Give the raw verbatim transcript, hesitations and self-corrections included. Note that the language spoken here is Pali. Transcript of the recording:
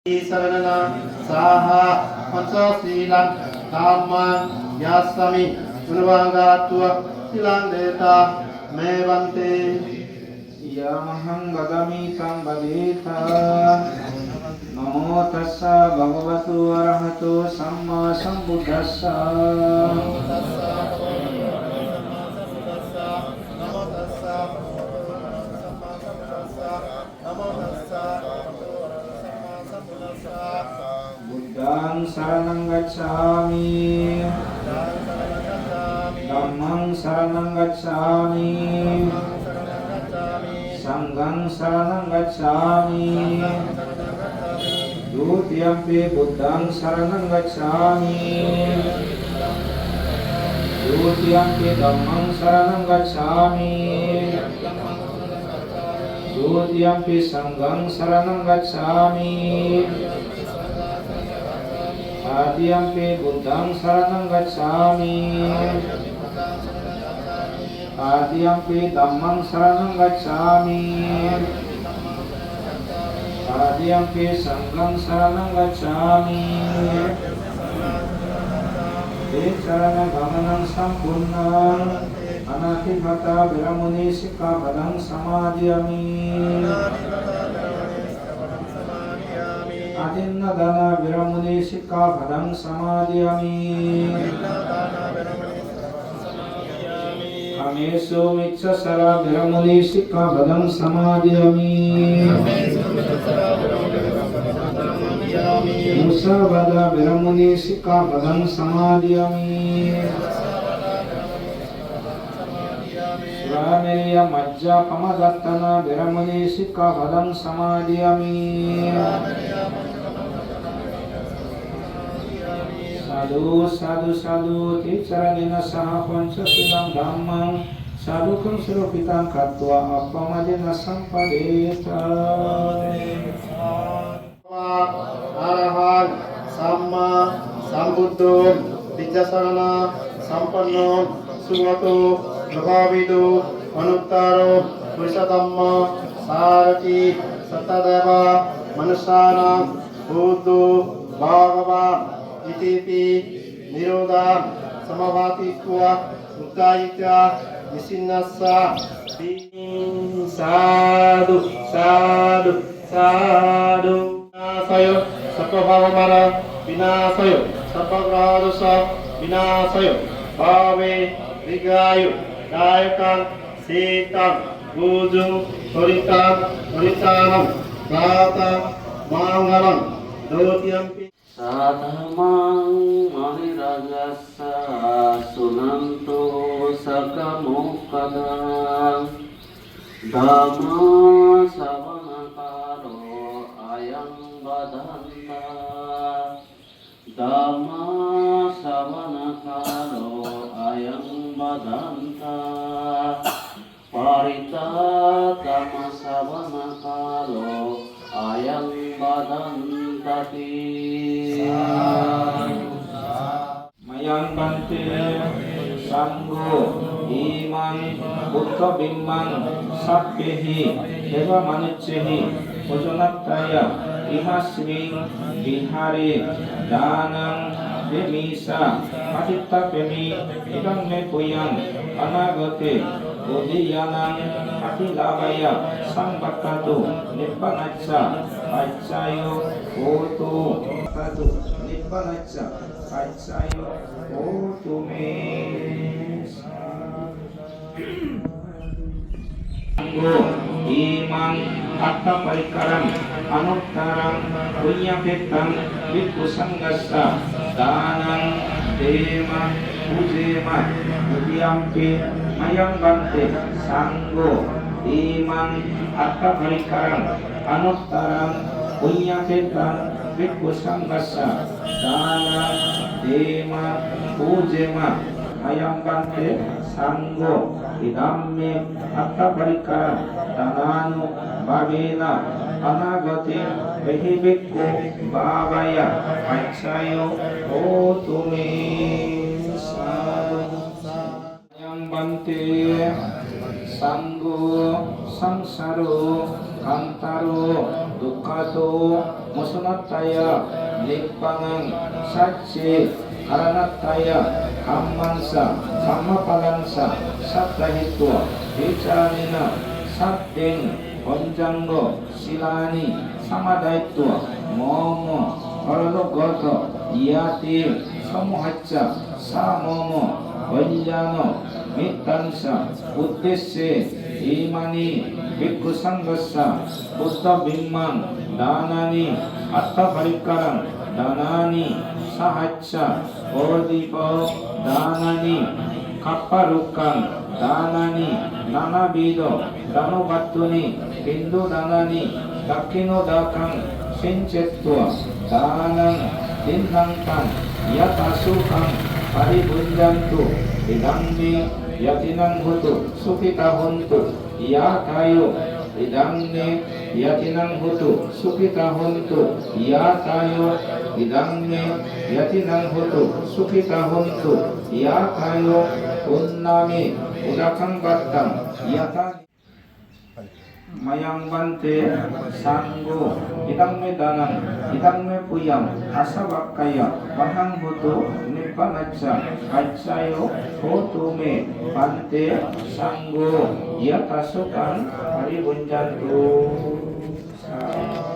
saraṇena saha pañcasīlaṃ dhammaṃ yācāmi. Anuggahaṃ kātvā sīlaṃ detha me bhante. Yamahaṃ vadāmi taṃ paṭidha. Namo tassa bhagavato arahato sammāsambuddhassa. Buddhaṃ saraṇaṃ gacchāmi. Dhammaṃ saraṇaṃ gacchāmi. Saṅghaṃ saraṇaṃ gacchāmi. Dutiyampi buddhaṃ saraṇaṃ gacchāmi. Dutiyampi dhammaṃ saraṇaṃ gacchāmi. Dutiyampi saṅghaṃ saraṇaṃ gacchāmi. Tatiyampi buddhaṃ saraṇaṃ gacchāmi. Tatiyampi dhammaṃ saraṇaṃ gacchāmi. Tatiyampi saṅghaṃ saraṇaṃ gacchāmi. Tisaraṇagamanaṃ sampuṇṇaṃ. Pāṇātipātā veramaṇī sikkhāpadaṃ samādiyāmi. Adinnādānā veramaṇī sikkhāpadaṃ samādiyāmi. Kāmesu micchācārā veramaṇī sikkhāpadaṃ samādiyāmi. Musāvādā veramaṇī sikkhāpadaṃ samādiyāmi. Surāmerayamajjapamādaṭṭhānā veramaṇī sikkhāpadaṃ samādiyāmi. Sādhu, sādhu, sādhu. Tisaraṇena saha pañcasīlaṃ dhammaṃ sādhukaṃ sūrakkhitam katvā appamādena sampādetha. Arahaṃ sammāsambuddho vijjācaraṇasampanno sugato lokavidū anuttaro purisadammasārathi satthā devamanussānaṃ buddho bhagavā. Itipi nirodhaṃ samāpatthitvā buddhāyucca nisinnassa. Sādhu, sādhu, sādhu. Vināsāya sabbabhayamārā vināsāya sabbarogadosha vināsāya bhave dīghāyudāyakaṃ cittaṃ bhujaṃ parittaṃ parittānaṃ jātamaṅgalaṃ. Dutiyampi Saddhammaṃ munirājassa suṇantu saggamokkhadaṃ. Dhammassavanakālo ayaṃ bhadantā. Dhammassavanakālo ayaṃ bhadantā. Parittaṃ dhammassavanakālo ayaṃ bhadantati. Mayaṃ bhante saṅgho imaṃ buddhabimbaṃ sabbehi devamanus- sehi pūjanatthāya imasmiṃ vihāre dānaṃ demissa pacittāpemi. Idaṃ me puññaṃ anāgate uddiyānaṃ adhilābhāya saṃvattatu, nibbānassa paccayo hotu. Nibbānassa paccayo hotu me. Saṅgho imaṃ aṭṭhaparikkharaṃ anuttaraṃ puññakkhettaṃ bhikkhusaṅghassa dānaṃ dema pūjema. Dutiyampi mayaṃ bhante saṅgho imaṃ aṭṭhaparikkharaṃ anuttaraṃ puññakkhettaṃ bhikkhusaṅghassa dānaṃ dema pūjema. Mayaṃ bhante saṅgho idaṃ me aṭṭhaparikkharaṃ dānānubhāvena anāgate vehi bhikkhubhāvāya paccayo hotu me. Sādhu. Mayaṃ bhante saṅgho saṃsāro kantaro dukkhado Mosaṇatthāya nibbānaṃ sacchikaraṇatthāya dhammañca dhammapallañca sattahitva vijjānena saddhiṃ bhojangāsīlāni samādāyitva mama paralokagātā ñātisamuhā ca sā mama kalyāṇamittañca uddisya imāni bhikkhusaṅghassa puttadhimmaṃ dānāni atthaparikkharaṃ dānāni sahacca pādīpadānāni kappārukaṃ dānāni nānāvidhadānapatthūni pindadānāni dakkhiṇodakaṃ sañcitva dānaṃ tiṇṇannataṃ yathāsukhaṃ paribhuñjantu. Idaṃ me ñātīnaṃ hotu sukhitā hontu ñātayo. Idaṃ me ñātīnaṃ hotu sukhitā hontu ñātayo. Idaṃ me ñātīnaṃ hotu sukhitā hontu ñātayo. Puṇṇāmi udakaṃ pattaṃ yathā mayaṃ bhante saṅgho. Idaṃ me dānaṃ idaṃ me puññaṃ āsavakkhāya padaṃ hotu nibbānassa paccayo hotu me bhante saṅgho. Yathāsukhaṃ paribhuñjantu. Sādhu.